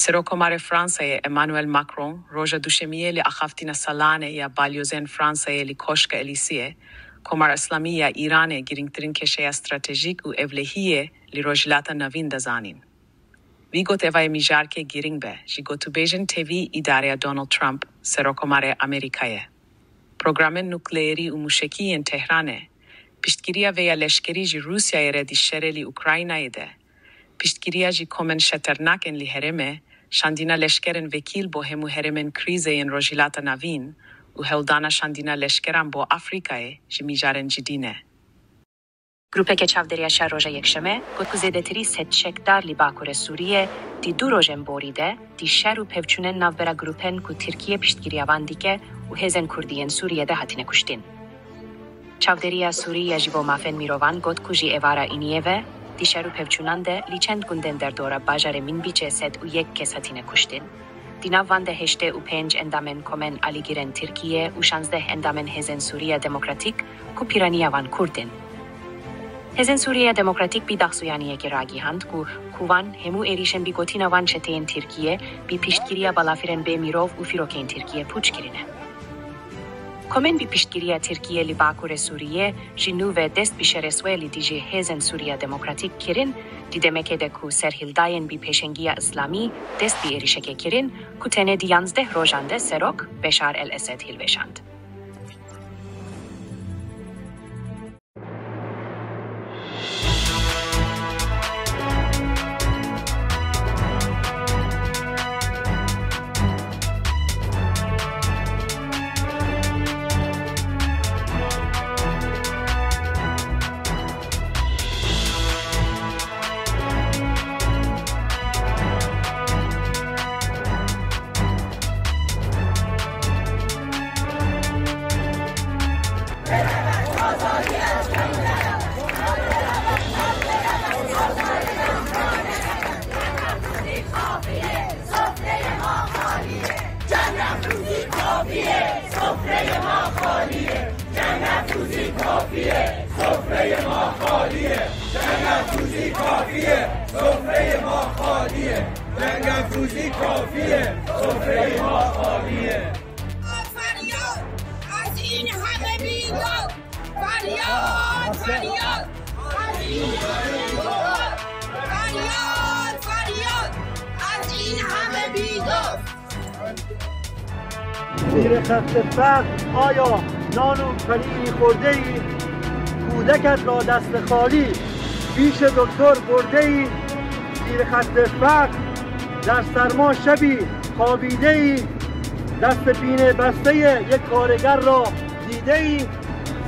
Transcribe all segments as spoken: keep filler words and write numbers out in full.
Serokomarê Fransayê Emmanuel Macron roja Duşemiyê li axaftina salane ya balyozên Fransayê li Koşka Elîsiyê, Komara Îslamî ya Îranê girîngtirîn keşeya stratejîk û ewlehiyê li Rojhilata Navîn de zanîn. Wî got, evayê mijarkê girîng be, ji gotûbêjên tevî îdareya Donald Trump, Serokomarê Amerîkayê. Programên nukleerî û mûşekî yên Tehranê, piştgiriya vê ya leşkerî ji Rûsyayê re di şerê li Ukraynayê de, piştgiriya ji komên xeternak ên li herêmê, şandina leşkerên vekîl bo hemû herêmên krîze yên Rojhilata Navîn û hewldana şandina leşkeran bo Afrîkayê ji mijarên cidî ne. Grûpeke çavdêriya şer roja Yekşemê got ku zêdetirî sed çekdar li Bakurê Sûriyê di du rojên borî de di şer û pevçûnên navbera grûpên ku Tirkiye piştgiriya wan dike û hêzên Kurdî yên Sûriyê de hatine kuştin. Çavdêriya Sûrî ya ji bo mafên mirovan got ku ji êvara îniyê ve di şer û pevçûnan de li çend gundên derdora bajarê Minbicê sed û yek kes hatine kuştin. Di nav van de heştê û pênc endamên komên alîgirên Tirkiye û şazdeh endamên Hêzên Sûriya Demokratîk ku pîraniya wan Kurd in. Hêzên Sûriya Demokratîk bi daxuyaniyekê ragihand ku, ku van hemû êrîşên bi gotina van çeteyên Tirkiye bi piştgiriya balafirên bê mirov û fîrokeyên Tirkiye pûç kirine. Komên bi piştgiriya Tirkiye li Bakurê Sûriyê ji nû ve dest bi şerê swê li dijî Hêzên Sûriya Demokratîk kirin, di demekê de ku serhildayên bi pêşengiya Îslamî dest bi êrîşekê kirin ku tenê di yanzdeh rojan de serok Beşar el-Esed hilweşand. Feryod! Ez in heme bî dov! Feryod! Feryod! Ez in heme bî dov! Feryod! Feryod! Ez in heme bî dov! Zîrê xeftê feqr aya nan û penîrî xwardeyî, kûdeket ra destê xalî, pîşê doktor bordeyî. Zîrê xeftê feqr der serma şebî xabîdeyî, destê pînê besteyê yê karêger ra dîdeyî.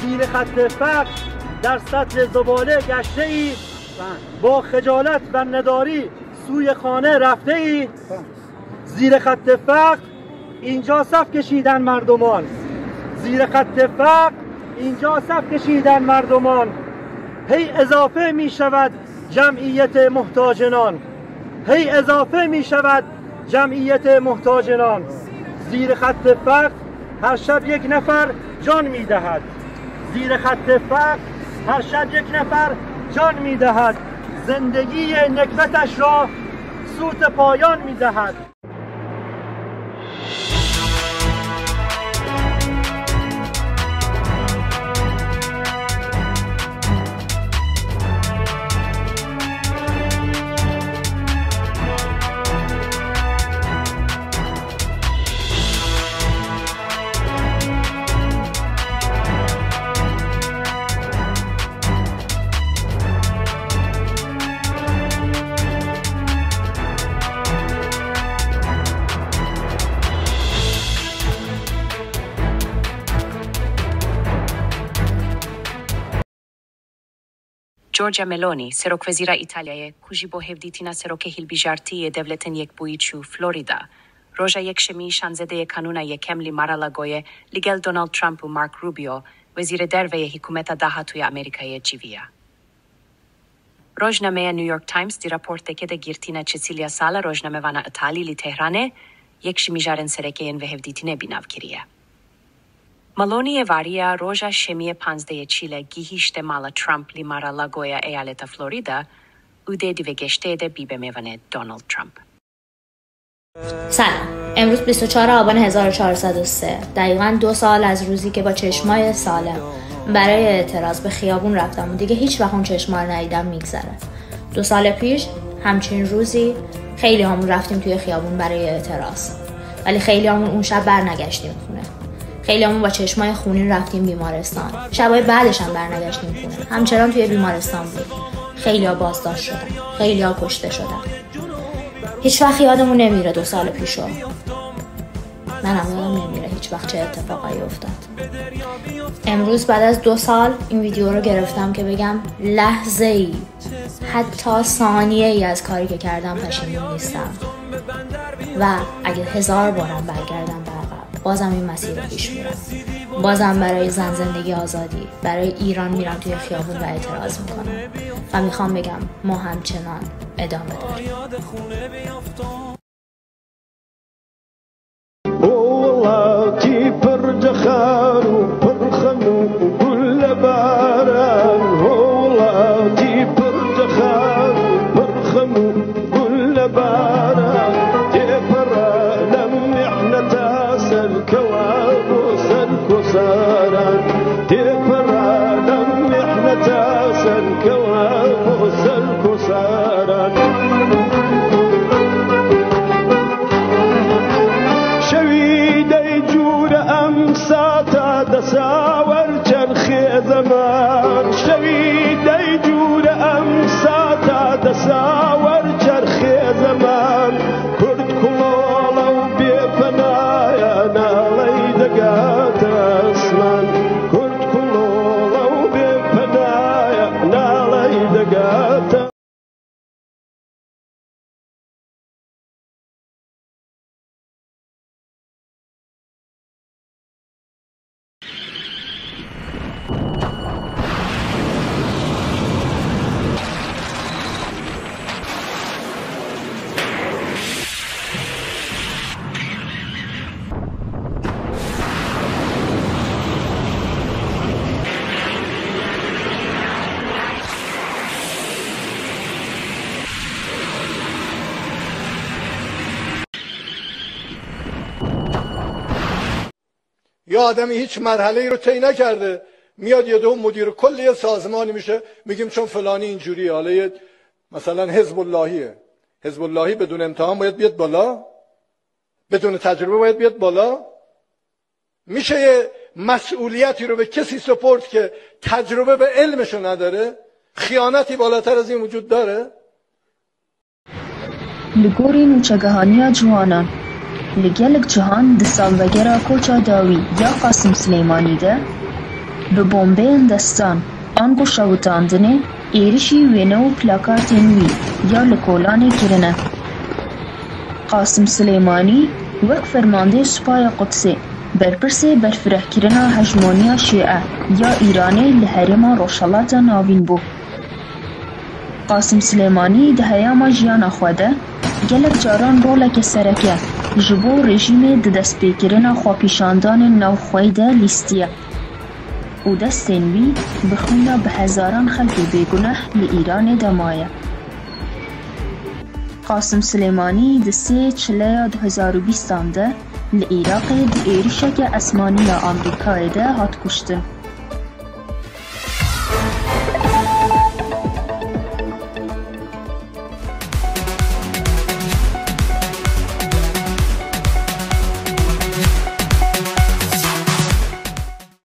Zîrê xeftê feqr der setlê zebalê geşteyî, ba xecalet ve nedarî sûyê xane refteyî. Zîrê xettê feqr inca sef kişîden merdoman. Zîrê xettê feqr inca sef kişîden merdoman. Hey ezafe mîşeved جمعیت محتاج نان هی اضافه می‌شود، جمعیت محتاج نان. زیر خط فقر هر شب یک نفر جان می‌دهد. زیر خط فقر هر شب یک نفر جان می‌دهد. زندگی نکبتش را سوت پایان می‌دهد. Giorgia Meloni, serokwezîra Îtalyayê, ku jî bo hevdîtina serokê hilbijartî yê Dewletên Yekbûyî çû Florîda, roja Yekşemî şazdehê Kanûna Yekem li Mar-a-Lagoyê li gel Donald Trump û Mark Rubio, wezîrê derve yê hikûmeta dahatû ya Amerîkayê civiya. Rojnameya New York Times di raporteke de girtina Cecilia Sala, rojnamevana Îtalî li Tehranê, yek ji mijarên sereke yên vê hevdîtinê bînav kiriye. Meloni êvariya roja Şemiyê panzdehê Çîlê gihîşte mala Trump li Mar-a-Lagoya eyaleta Florida û dê di vê geştê de bîbe mêvanê Donald Trump. سلام. امروز بیست و چهار آبان هزار و چهارصد و سه، دقیقاً دو سال از روزی که با چشمای سالم برای اعتراض به خیابون رفتم و دیگه هیچ وقت اون چشما رو ندیدم می‌گذره. دو سال پیش همچین روزی خیلی همون رفتیم توی خیابون برای اعتراض، ولی خیلی همون اون شب برنگشتیم خونه. خیلی همون با چشمای خونین رفتیم بیمارستان. شبای بعدش هم برنگشتیم خونه، همچنان توی بیمارستان بود. خیلی ها بازداشت شدن، خیلی ها کشته شدن. هیچ وقت یادمون نمیره دو سال پیشو. منم یادم نمیره هیچ وقت چه اتفاقایی افتاد. امروز بعد از دو سال این ویدیو رو گرفتم که بگم لحظه ای، حتی ثانیه ای از کاری که کردم پشیمون نیستم. و اگه هزار بارم برگردم به عقب، بازم این مسیر رو پیش میرم. بازم برای زن، زندگی، آزادی، برای ایران میرم توی خیابون و اعتراض میکنم و میخوام بگم ما همچنان ادامه داریم. بۆ وڵاتی پڕ جەخار و پڕ خەم و گولە باران، بۆ وڵاتی پڕ جەخار و پڕ خەم و گولە باران، تێپەڕە لەم میحنەتە سەرکەوە بۆ سەر کۆساران، تێپەڕە لەم میحنەتە سەرکەوە بۆ سەر کۆساران. شەوی دەی جوورە ئەم ساتە دەساوەر چەرخێ زەمان، شەوی دەی جوورە ئەم ساتە دەساوەر چەرخێ زەمان، کورد کوڵۆڵە و بێ پەنایە ناڵەی دەگاتە ئاسمان، کورد کوڵۆڵە و بێ پەنایە ناڵەی دەگاتە. یه آدمی هیچ مرحله‌ای رو طی نکرده، میاد یه دو مدیر کل یه سازمانی میشه، میگیم چون فلانی اینجوریه، حالا یه مثلاً حزب اللهیه. حزب اللهی بدون امتحان باید بیاد بالا؟ بدون تجربه باید بیاد بالا؟ میشه یه مسئولیتی رو به کسی سپرد که تجربه به علمشو نداره؟ خیانتی بالاتر از این وجود داره؟ Li gorî nûçegihaniya ciwanan, li gelek cihan di salvegera koça dawî ya Qasim Silêmanî de, bi bombeyên destan ango şewitandinê êrişî wêne û plakartên wî ya li kolanê kirine. Qasim Silêmanî wek fermandeyê Supaya Qudsê, berpirsê berfirehkirina hejmoniya Şîe ya Îranê li herêma Rojhelata Navîn bû. Qasim Silêmanî di heyama jiyana xwe de gelek caran roleke sereke ji bo rejîmê di destpêkirina xwepîşandanên navxweyî de lîstiye û destên wî bi xwîna bi hezaran xelkê bêguneh li Îranê de maye. Qasim Silêmanî di sê Çileya du hezar û bîstan de li Iraqê di êrişeke esmanî ya Amerîkayê de hat kuştin.